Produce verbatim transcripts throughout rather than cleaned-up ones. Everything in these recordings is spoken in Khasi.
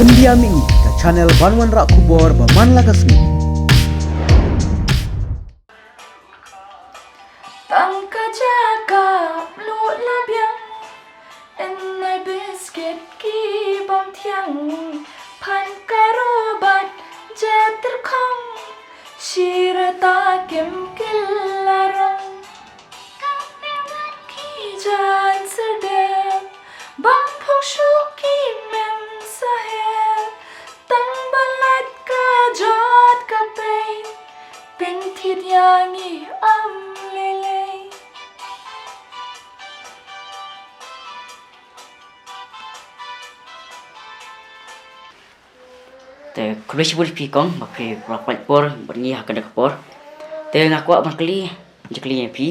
India Mini, ka channel ban wanrah khubor ba man la ka sngi. Tang ka jaka mluh la biang, yn ai biscuit ki bym thiang, phan ka robot ja tyrkhong, shi rta kim kylla rong. Ka mewat ki jaiñ syrder, bam phong shuh ki mem saher, tang ba lait ka jot ka pei, pynthied ïa ngi ym lei lei. Te khublei shibun ïa phi kong, ba phi la pynpoi por bad ngi ha kane ka por. Te nga kwah ban kylli, jingkylli ïa phi,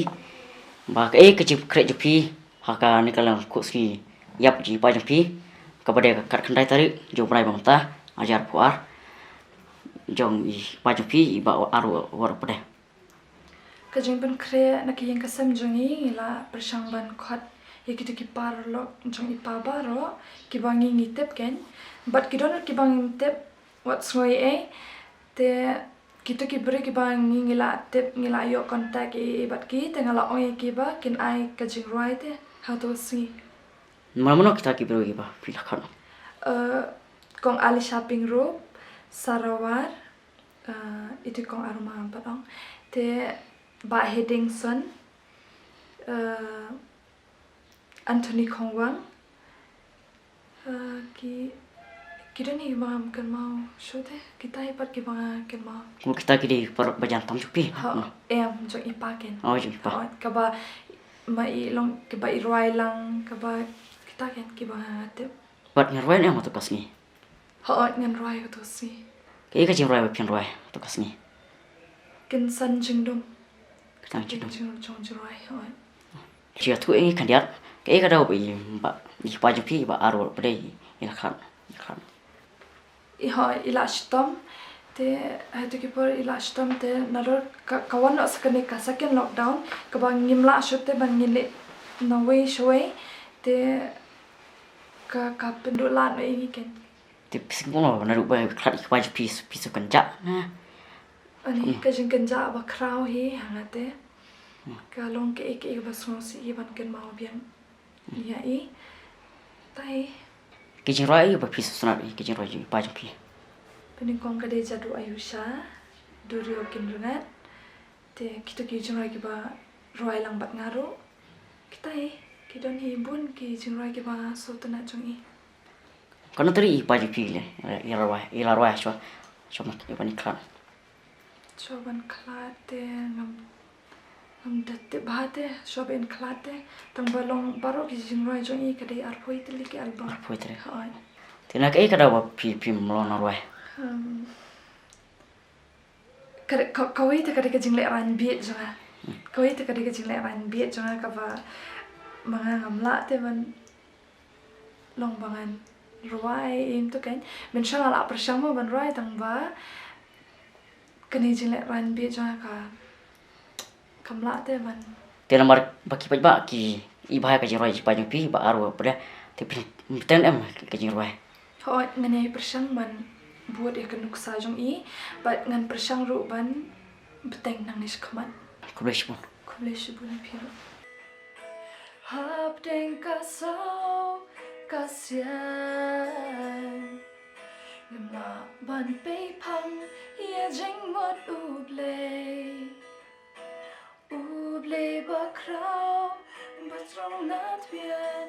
ba kaei ka jingkhreh jong phi ha kane ka lyngkhuh sngi ïap jong i pa jong phi, kaba dei ka khatkhyndai tarik jong u bnai ba mynta, arhajar arphew ar, jong i pa jong phi, i Bah Arwah Pdeng. Ka jingpynkhreh na ka ïing ka sem jong ngi, ngi la pyrshang ban khot ïa kito ki paralok jong i pa baroh, kiba ngi ngi tip keiñ. Bad ki don kiba ngim tip, wat sngew ei ei. Te kito ki briew kiba ngi ngi la tip, ngi la ïoh contact ei ei bad ki, te nga la ong ïa ki ba kin ai ka jingrwai te ha kato ka sngi. Mano mano kita ki briew kiba phi la khot? Eh, Kong Alisha Pyngrope, Sarawar, eh, ito kong Aruma Patong. Te Bah Hedingson, eh, Anthony Khongwang, eh, ki, ki don hi kiba ngam kynmaw shuh te, kita hi pat kiba nga kynmaw. Kumno kita ki dei paralok ba jan tam jong phi? Ha, em, jong i pa keiñ. Oh, jong i pa. Ha, kaba ma i long, kaba i rwai lang, kaba kita keiñ kiba nga tip. Bad ngan rwai ne em ha kato ka sngi? Hooid, ngan rwai ha kato ka sngi. Kaei ka jingrwai ba phin rwai ha kato ka sngi? Kynsan jingdum. Kynsan jingdum. Jing, jong jingrwai, hooid. Shu ïathuh ïa ngi khyndiat, kaei ka daw ba i, ba i pa jong phi, i Bah Arwah Pdeng, i la khlad, i la khlad? I hooid, i la shitom. Te ha kito ki por i la shitom te nador ka, ka wan noh sa kane ka second lockdown, kaba ngim lah shuh te ban ngin leit nawei shawei. Te ka, ka pynduh lad noh ïa ngi keiñ. Te phi sngew kumno naduh ba khlad i pa jong phi, phi sngew kynjah? Ani, hmm, ka jingkynjah ba khraw hi ha nga te. Hmm. Ka long kaei kaei ba sngewsih hi ban kynmaw biang ïa i. Te ki jingrwai ba phi sngewtynnat, ki jingrwai jong i pa jong phi? Pynïeng kong ka dei Jadu Ayusha, Duriaw Kynrngat. Te kito ki jingrwai kiba rwai lang bad nga ruh. Kita hi, ki don hi bun ki jingrwai kiba sngewtynnat jong i. Katno tarik i pa jong phi i la, i la rwai, i la rwai shuwa, shuwa ban khlad? Shuwa ban khlad te ngam, ngam da tip bha te, shuwa ban khlad te. Tang ba long baroh ki jingrwai jong i ka dei arphew tylli ki album. Arphew tylli. Hooid. Te na kaei ka daw ba phi, phim long nongrwai? Hmm. Ka, ka, kawei te ka dei ka jingleh rangbiej jong nga. Hmm. Kawei te ka dei ka jingleh rangbiej jong nga kaba ma nga ngam lah te ban long ba ngan rwai im to keiñ. Mynshwa nga la pyrshang mo ban rwai tang ba kane jingleh rangbiej jong nga ka, kam lah te ban. Te namar ba ki paidbah ki i bha ïa ka jingrwai jong i pa jong phi, Bah Arwah Pdeng, te phi bteng em ka jingrwai? Hooid, ngan ïai pyrshang ban bud ïa ka nuksa jong i, bad ngan pyrshang ruh ban bteng nangne shakhmat. Khublei shibun. Khublei shibun ïa phi ruh. Hapdeng ka saw ka siang, ngim lah ban pei phang ïa jingmut U Blei. U Blei bakhraw, batrong na tbian.